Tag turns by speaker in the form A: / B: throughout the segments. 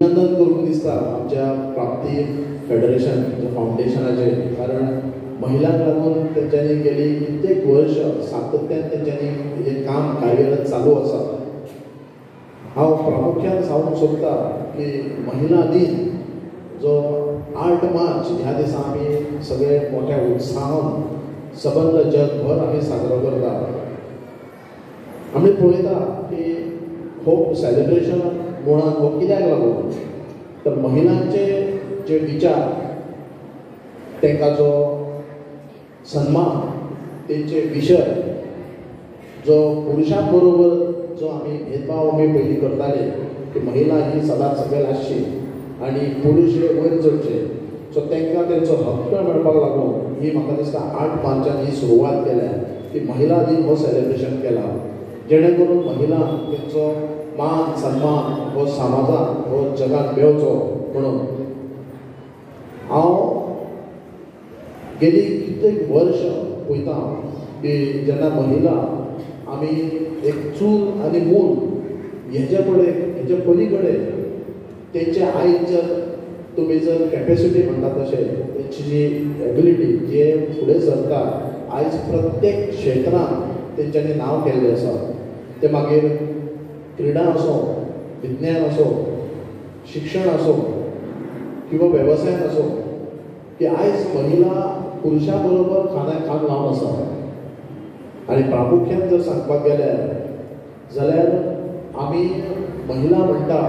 A: अभिनंदन करूंक दिसता आमच्या प्राप्ती फेडरेशन फावंडेशनाचें, कारण महिलांक लागून तेंच्यांनी गेली कित्येक वर्ष सातत्यान तेंच्यांनी हें काम कार्यरत चालू आसा. हांव प्रामुख्यान सांगूंक सोदता की महिला दिन जो 8 मार्च ह्या दिसा आमी सगळे मोठ्या उत्साहान सबंद जगभर आमी साजरो करता. आमी पळयता की हो सेलिब्रेशन मुळान हो कित्याक लागून तर महिलांचे जे विचार, तांकां जो सन्मान, तेंचे विशय जो पुरुशां बरोबर जो आमी भेदभाव आमी पयलीं करताले की महिला ही सदांच सकयल आसची आनी पुरुश हे वयर चडचे, सो तांकां तेंचो हक्क मेळपाक लागून ही म्हाका दिसता 8 मार्चान ही सुरवात केल्या की महिला दिन हो सेलिब्रेशन केला, जेणे करून महिलांक तेंचो मान सन्मान हो समाजान हो जगान मेळचो म्हणून. हांव गेली कित्येक वर्ष पळयता की जेन्ना महिला आमी एक चूल आनी मूल हेजे कडेन हेजे पली कडेन तेंचे आयज जर तुमी जर कॅपेसिटी म्हणटा तशें तेंची जी एबिलिटी जे फुडें सरता आयज प्रत्येक क्षेत्रांत तेंच्यांनी नांव केल्लें आसा. तें मागीर क्रिडा आसूं, विज्ञान आसूं, शिक्षण आसूं किंवा वेवसायान आसूं, की आयज महिला पुरुशां बरोबर खांद्याक खांद लावन आसा. आनी प्रामुख्यान जर सांगपाक गेल्यार जाल्यार आमी महिला म्हणटा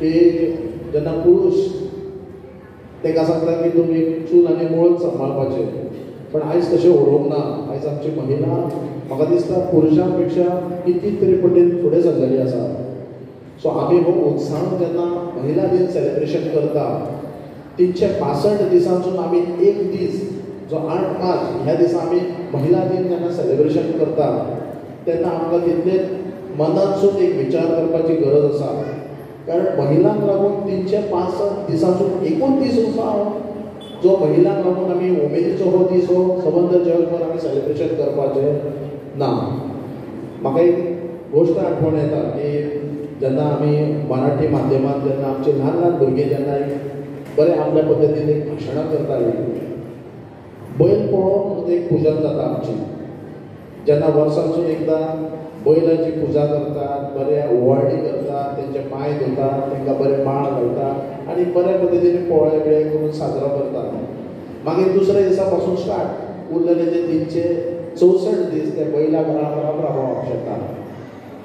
A: की जेन्ना पुरुश ताका सांगता की तुमी चूल आनी मूळच सांबाळपाचें, पण आयज तशें उरोवंक ना. आयज आमची महिला म्हाका दिसता पुरुशां पेक्षा कितली तरी पटीन फुडें सरलेली आसा. सो आमी हो उत्साहान जेन्ना महिला दिन सेलिब्रेशन करता 365 दिसांसून आमी एक दीस जो 8 मार्च ह्या दिसा आमी महिला दिन जेन्ना सेलिब्रेशन करता तेन्ना आमकां तितले मनांतसून एक विचार करपाची गरज आसा, कारण महिलांक लागून 365 दिसांसून एकूच दीस आसा जो महिलांक लागून आमी उमेदीचो हो दीस हो सबंद जगभर आमी सेलिब्रेशन करपाचें ना. म्हाका एक गोश्ट आठवण येता की जेन्ना आमी मराठी माध्यमांत जेन्ना आमचे ल्हान ल्हान भुरगीं जेन्ना एक बरें आपल्या पद्दतीन एक भाशणां करतालीं, बैल पळोवन म्हणून एक पुजन जाता आमची, जेन्ना वर्सांसून एकदां बैलाची पुजा करतात, बरे ओवाळणी करतात, तेंचे पांय धुतात, तांकां बरे माळ घालतात आनी बऱ्या पद्दतीन पोळे बिळे करून साजरो करतात. मागीर दुसऱ्या दिसा पासून स्टार्ट उरलेले जे 364 दीस ते बैलाक राब राब राबोवपाक शकता.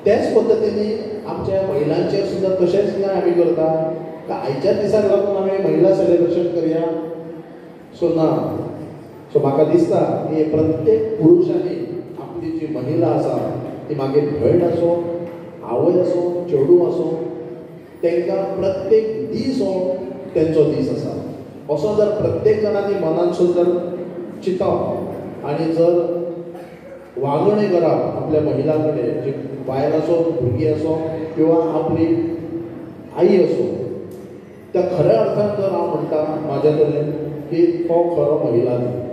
A: त्याच पद्दतीन आमच्या महिलांचेर सुद्दां तशेंच न्याय आमी करता का आयच्याच दिसाक लागून आमी महिला सेलिब्रेशन करया, सो ना. सो म्हाका दिसता की प्रत्येक पुरुशांनी आपली जी महिला आसा ती मागीर भयण आसूं, आवय आसूं, चेडूं आसूं, तांकां प्रत्येक दीस हो तेंचो दीस आसा असो जर प्रत्येक जाणांनी मनांतसून जर चिंतप आनी जर वागणें करप आपल्या महिलां कडेन, जी बायल आसूं, भुरगीं आसूं किंवा आपली आई आसूं, त्या खऱ्या अर्थान जर हांव म्हणटा म्हाज्या तरेन की तो खरो महिला दिन.